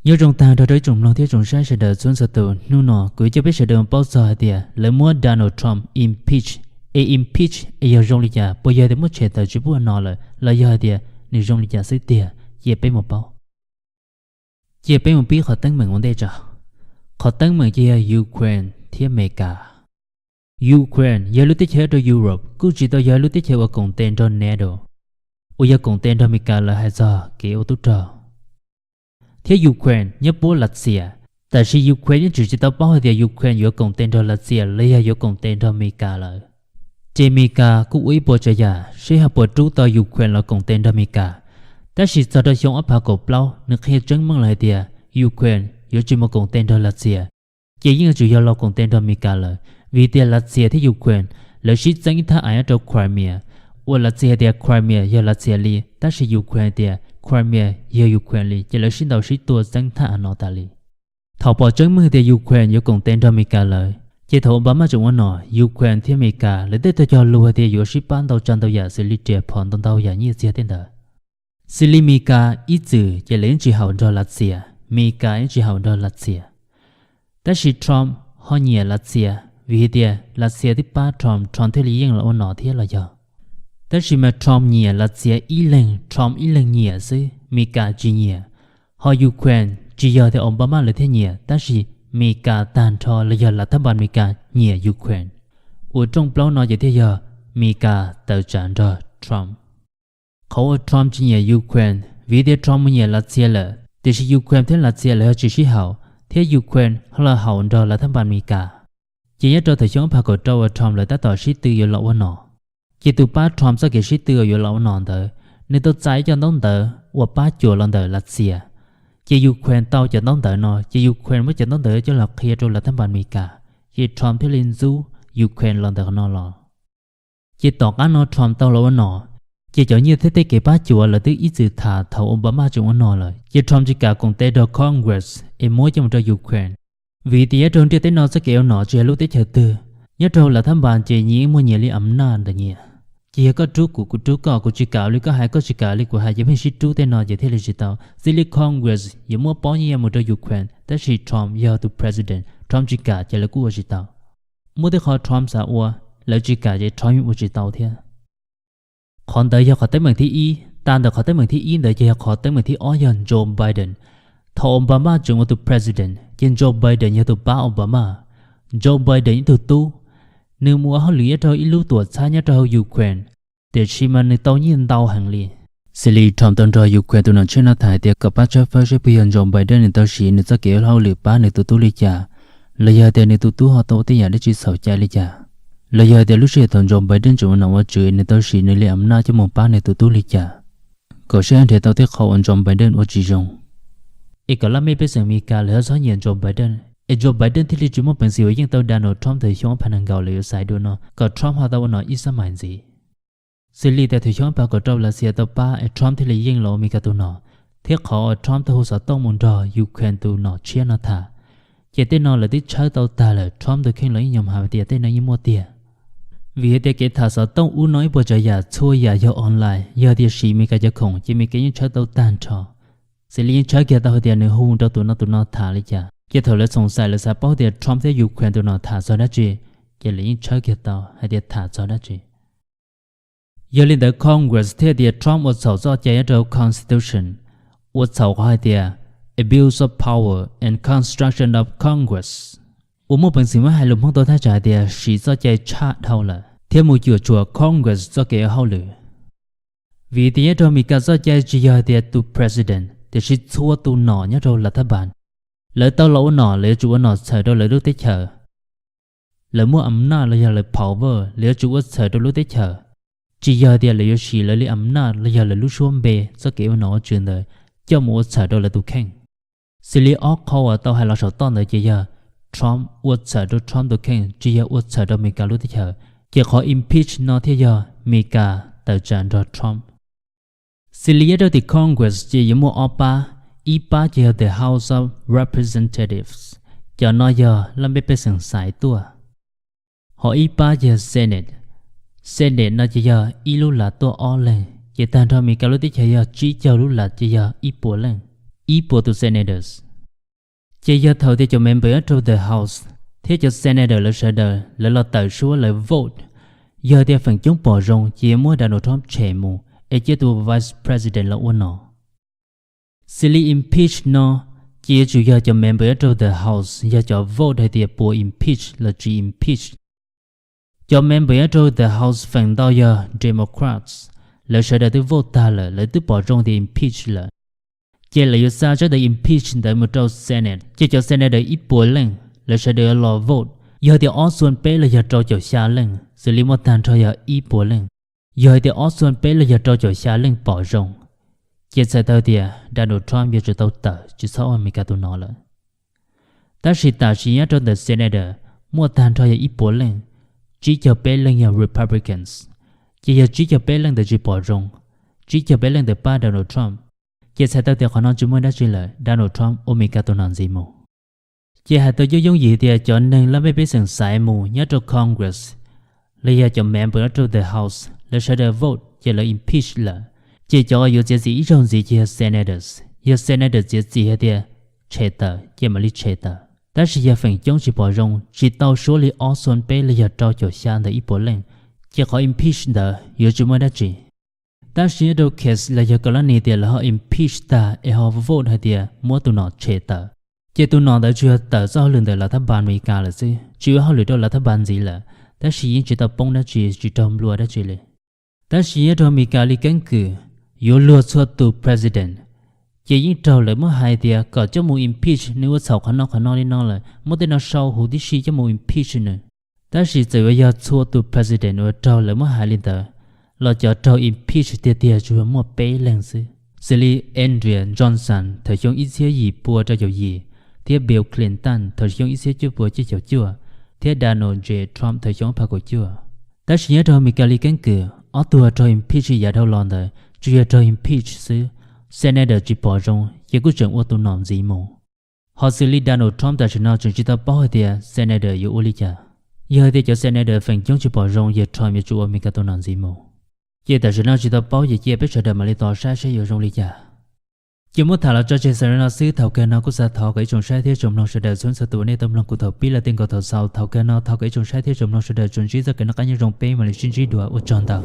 Nyob zoo tag nrho rau ib tsoom mloog thiab tsoom saib sawv daws txhua txhua tus. Hnub no kuv coj peb sawv daws paub txog hais tias lawv muab Donald Trump impeach, es impeach es yog zoo li cas, puas yog tias muab tshem tawm tsis pub ua no lawm los yog hais tias nws zoo li cas xwb tiag. Cia peb mus paub, cia peb mus pib qhov teeb meem ua ntej tso. Qhov teeb meem ces yog Ukraine thiab Amelikas. Ukraine yog lub teb chaws rau Europe, kuj tsis tau yog lub teb chaws uas koom tes nrog NATO, uas yog koom tes nrog Amelikas lawv hais txog kev ua tub rog. Thiab Ukraine nyob puab Lav Xias, tab sis Ukraine yeej tseem tsis tau paub hais tias Ukraine yuav koom tes nrog Lav Xias los yog yuav koom tes nrog Amelikas lawm. Ces Amelikas kuj ua ib puas tsav yam seb ho puas rub tau Ukraine los koom tes nrog Amelikas. Tab sis txog rau xyoo ob phav kaum plaub nws qhia tseeb meej lawm hais tias Ukraine yuav tsis mus koom tes nrog Lav Xias, ces yeej yuav tsum yog los koom tes nrog Amelikas lawm. Vim tias Lav Xias thiab Ukraine lawv sib txeeb ib thaj av nyob rau Crimea, uas Lav Xias hais tias Crimea yog Lav Xias li, tab sis Ukraine hais tias Crimea yog Ukraine li, ces lawv sib ntaus sib tua txeeb thaj av no tas li. Thaum pom tseeb meej tias Ukraine yuav koom tes nrog Amelikas lawm, ces thaum Obama tseem ua nom, Ukraine thiab Amelikas lawv tej tau cog lus hais tias yuav sib pab ntau tsav ntau yam xws li riam phom ntau ntau yam nyiaj txiag tej ntawd. Xws li Amelikas ib txwm ces lawv yeej tsis haum nrog Lav Xias, Amelikas yeej tsis haum nrog Lav Xias. Tab sis Trump ho nyiam Lav Xias vim hais tias Lav Xias twb pab Trump, Trump thiaj li yeej los ua nom thiab los yog. Tab sis mas Trump nyiam Lav Xias ib leeg, Trump ib leeg nyiam xwb, Amelikas tsis nyiam. Ho Ukraine tsis yog tias Obama lawv thiaj nyiam, tab sis Amelikas tag nrho los yog lav thab npas Amelikas nyiam Ukraine. Ua rooj plaub no ces thiaj yog Amelikas tawm tsam nrog Trump. Qhov uas Trump tsis nyiam Ukraine vim tias Trump mus nyiam Lav Xias lawm, tiam sis Ukraine thiab Lav Xias lawv ho tsis sib haum, thiab Ukraine ho los haum nrog lav thab npas Amelikas. Ces nyob rau thaum xyoo ob phav kaum rau uas Trump lawv tab tom sib tw yuav los ua nom, ces tus pab Trump txoj kev sib tw uas yuav los ua nom ntawd, nws tau txais ib co ntaub ntawv uas pab cuam los ntawm Lav Xias. Ces Ukraine tau cov ntaub ntawv no, ces Ukraine muab cov ntaub ntawv coj los qhia rau lav thab npas Amelikas, ces Trump thiaj li ntxub Ukraine los ntawm qhov no los. Ces tom qab no Trump tau los ua nom, ces cov nyiaj thiab tej kev pab cuam lawv twb ib txwm tham thaum Obama tseem ua nom lawm, ces Trump tsis kam koom tes rau Congress es muab coj mus rau Ukraine. Vim tias nyob rau ntiaj teb no txoj kev ua nom tsis hais lub teb chaws twg, nyob rau lav thab npas ces nyias muaj nyias li am naj ntawm nyias. Ces yog koj rub kuv, kuv rub koj, kuv tsis kam li koj hais, koj tsis kam li kuv hais, ces pheej sib rub tej no ces thiaj li tsis tau. Xws li Congress yuav muab pob nyiaj mus rau Ukraine, tab sis Trump yog tus president, Trump tsis kam ces lawv kuj ua tsis tau. Muaj tej qho Trump xav ua, lawv tsis kam ces Trump yeej ua tsis tau thiab. Qhov ntawd yog qhov teeb meem thib ib. Tas ntawm qhov teeb meem thib ib ntawd ces yog qhov teeb meem thib ob yog Joe Biden. Thaum Obama tseem ua tus president ces Joe Biden yog tus pab Obama. Joe Biden ib tug tub, nws mus ua hauj lwm nyob rau ib lub tuam txhab nyob rau hauv Ukraine, tiam sis mas nws tau nyiaj ntau heev li. Xws li Trump tau nrog Ukraine tus nom tshiab no tham hais tias kom pab tshawb fawb seb puas yog Joe Biden nws tau siv nws txoj kev ua hauj lwm pab nws tus tub li cas, los yog tias nws tus tub ho tau ua tej yam dab tsi txhaum cai li cas, los yog tias lub sij hawm thaum Joe Biden tseem ua nom ua tswv nws tau siv nws li am naj coj mus pab nws tus tub li cas, kom seb ho nrhiav tau tej qho uas Joe Biden ua tsis zoo, es kom laj mej pej xeem Amelikas lawv ho txhob nyiam Joe Biden, es Joe Biden thiaj li tsis muaj peev xwm uas yeej tau Donald Trump thaum xyoo ob phav nees nkaum lawv yuav xaiv dua no kom Trump ho tau ua nom ib sab mais ntxiv. Xws li tias thaum xyoo ob phav kaum rau Lav Xias tau pab es Trump thiaj li yeej los ua Amelikas tus nom, thiab qhov uas Trump tau hu xov tooj mus nrog Ukraine tus nom tshiab no tham, ces tej no lawv twb tshawb tau tag lawm, Trump tus kheej los yeej nyob hais tias tej no yeej muaj tiag. Vim hais tias kev tham xov tooj ub no ib puas tsav yam txhua yam yog online, yog tias siv Amelikas cov khoom ces Amelikas yeej tshawb tau tag nrho. Xws li yeej tshawb kiag tau hais tias nws hu rau tus no tus no tham li cas, ces thaum lawv xoom xaim lawv xav paub tias Trump thiab Ukraine tus nom tham txog dab tsi, ces lawv yeej tshawb kiag tau hais tias tham txog dab tsi. Yog li ntawd Congress thiaj tias Trump ua txhaum txoj cai nyob rau Constitution, ua txhaum qhov hais tias abuse of power and construction of Congress, uas muaj peev xwm muab hais lus Hmoob tau thaj tsam hais tias siv txoj cai tshaj dhau lawm thiab mus cuam tshuam Congress txoj kev ua hauj lwm. Vim tias nyob rau Amelikas txoj cai tsis yog hais tias tus president tiam sis txhua tus nom nyob rau lav thab npas, lawv tau los ua nom lawv yuav tsum ua nom txhawm rau lawv lub teb chaws. Lawv muaj am naj los yog lawv power lawv yuav tsum ua txhawm rau lub teb chaws, tsis yog tias lawv yuav siv lawv li am naj los yog lawv lub suab npe txoj kev ua nom ua tswv ntawd coj mus ua txhawm rau lawv tus kheej. Xws li ob qho uas tau hais los saum toj ntawd ces yog Trump ua txhawm rau Trump tus kheej, tsis yog ua txhawm rau Amelikas lub teb chaws. Ces qhov impeach no thiaj yog Amelikas tawm tsam nrog Trump. Xws li nyob rau tim Congress ces yuav muaj ob pab, ib pab ces yog the House of Representatives, cov no yog laj mej pej xeem xaiv tuaj. Ho ib pab ces yog Senate. Senate no ces yog ib lub lav tuaj ob leeg, ces tag nrho Amelikas lub teb chaws yog tsib caug lub lav ces yog ib puas leej, ib puas tus senators. Ces yog thaum tias cov member nyob rau the House thiab cov senator lawv sawv daws lawv los tawm suab lawv vote, yog tias feem coob pom zoo ces yuav muab Donald Trump tshem mus es cia tus vice president los ua nom. Xws li impeach no, ces yuav tsum yog cov member nyob rau the House yog cov vote hais tias puas impeach los tsis impeach. Cov member nyob rau the House feem ntau yog Democrats, lawv sawv daws twb vote tag lawm, lawv twb pom zoo tias impeach lawm. Ces lawv yuav xa tsab ntawv impeach ntawd mus rau Senate, ces cov senator ib puas leej lawv sawv daws yuav los vote. Yog tias ob xuab peb los yog rau caum xya leej, xws li muaj tag nrho yog ib puas leej, yog hais tias ob xuab peb los yog rau caum xya leej pom zoo, ces txhais tau tias Donald Trump yuav tsum tau tawm tsis txhob ua Amelikas tus nom lawm. Tab sis tam sim nyob rau ntawm senator muaj tag nrho yog ib puas leej, tsib caug peb leej yog Republicans, ces yog tsib caug peb leej ntawd tsis pom zoo, tsib caug peb leej ntawd pab Donald Trump, ces txhais tau tias qhov no tsis muaj dab tsi lawm, Donald Trump ua Amelikas tus nom ntxiv mus. Ces hais tau yooj yooj yim tias cov neeg laj mej pej xeem xaiv mus nyob rau Congress los yog cov member nyob rau the House lawv sawv daws vote ces lawv impeach lawm, ces cov uas yuav txiav txim ib zaug ntxiv ces yog senators. Yog senator txiav txim hais tias tshem tawm ces mam li tshem tawm. Tab sis yog feem coob tsis pom zoo, tsis tau suab li ob xuab peb los yog rau caum xya ntawd ib puas leej, ces qhov impeach ntawd yuav tsis muaj dab tsi. Tab sis nyob rau case los yog kav lab nis tias lawv ho impeach tag es ho vote hais tias muab tus nom tshem tawm, ces tus nom ntawd tsuas yog tawm txoj hauj lwm ntawm lav thab npas Amelikas lawm xwb, tsis ua hauj lwm rau lav thab npas ntxiv lawm, tab sis yeej tsis tau poob dab tsi, tsis raug nplua dab tsi li. Tab sis nyob rau Amelikas li keeb kwm, yuav luag txhua tus president, ces yeej raug lawv muab hais tias kom coj mus impeach, nws ua txhaum qhov no qhov no li no lawm, muab tej no sau huv tib si coj mus impeach nws. Tab sis txawm yuav yog txhua tus president uas raug lawv muab hais li ntawd los cov raug impeach tiag tiag tsuas yog muaj peb leeg xwb, xws li Andrew Johnson thaum xyoo ib txhiab yim pua rau caum yim, thiab Bill Clinton thaum xyoo ib txhiab cuaj pua cuaj caum cuaj, thiab Donald J Trump thaum xyoo ob phav kaum cuaj. Tab sis nyob rau Amelikas li keeb kwm, ob tug raug impeach yav dhau los ntawd tsuas yog raug impeach xwb, senator tsis pom zoo ces kuj tseem ua tus nom ntxiv mus. Ho xws li Donald Trump tam sim no tseem tsis tau paub hais tias senator yuav ua li cas. Yog hais tias cov senator feem coob tsis pom zoo ces Trump yuav tsum ua Amelikas tus nom ntxiv mus. Ces tam sim no tsis tau paub, ces cia peb sawv daws mam li tos saib seb yuav zoo li cas. Ces muab tham los tso tseg xaus li no xwb, thaum kawg no kuj xav thov kom ib tsoom saib thiab tsoom mloog sawv daws txhua txhua tus uas nej tau mloog kuv thaum pib los tej nkaus thaum xaus, thaum kawg no thov kom ib tsoom saib thiab tsoom mloog sawv daws tsuas ntsib txoj kev noj qab nyob zoo, peb mam li sib ntsib dua, ua tsaug ntau.